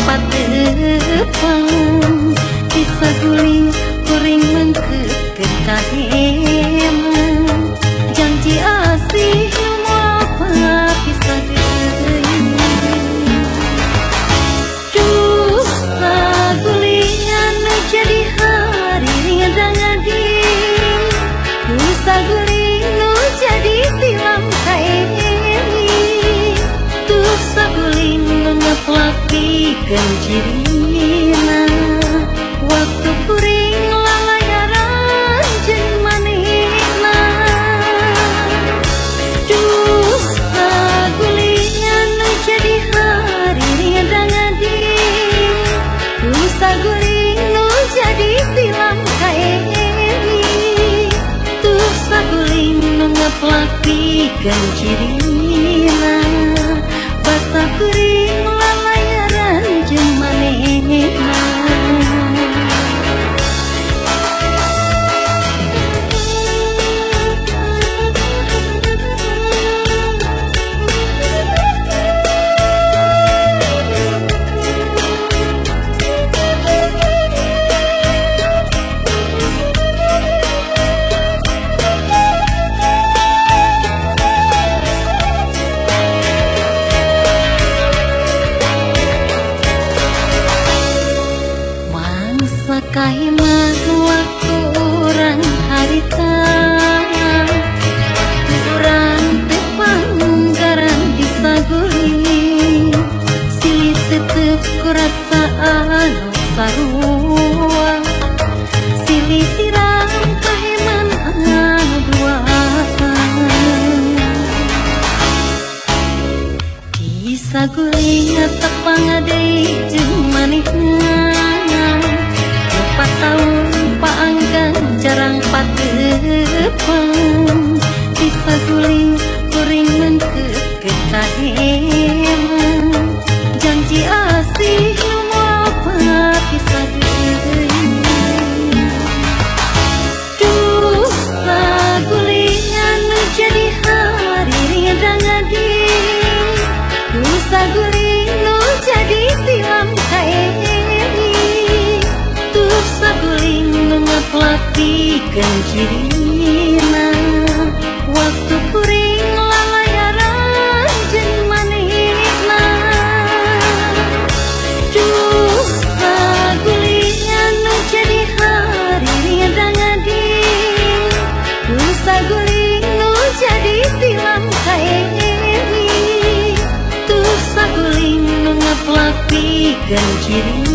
Patepang bisa guling kuring mengke ketaheman janji asih moal pisah deui. Duh sagulingan jadi hari ringan ading, duh saguling nu jadi tilam kaeli, duh saguling nu ngeplakikeun jirina waktu kuring lalayaran jeung manehna. Duh sagulingan nu jadi hari ringan ading, duh saguling nu jadi tilam kaeli, duh saguling nu ngeplakikeun jirina basa kuring lalayaran jeung manehna. Kahiman waktu urang harita, waktu urang teu panggaran disaguling, silih tetep ku rasa anu sarua, silih siram kaheman anu duaan. Disaguling tepang deui jeung manehna, 4 tahun paanggang jarang patepang, disaguling kuring mengke ketaheman janji asih nu moal pisah deui. Duh sagulingan nu jadi hari ringan ading, duh saguling nu jadi tilam kaeli, duh saguling nu ngeplakikeun jirina waktu kuring lalayaran jeung manehna. Duh sagulingan nu jadi hari ringan ading, duh saguling nu jadi tilam kaeli, duh saguling nu ngeplakikeun jirina.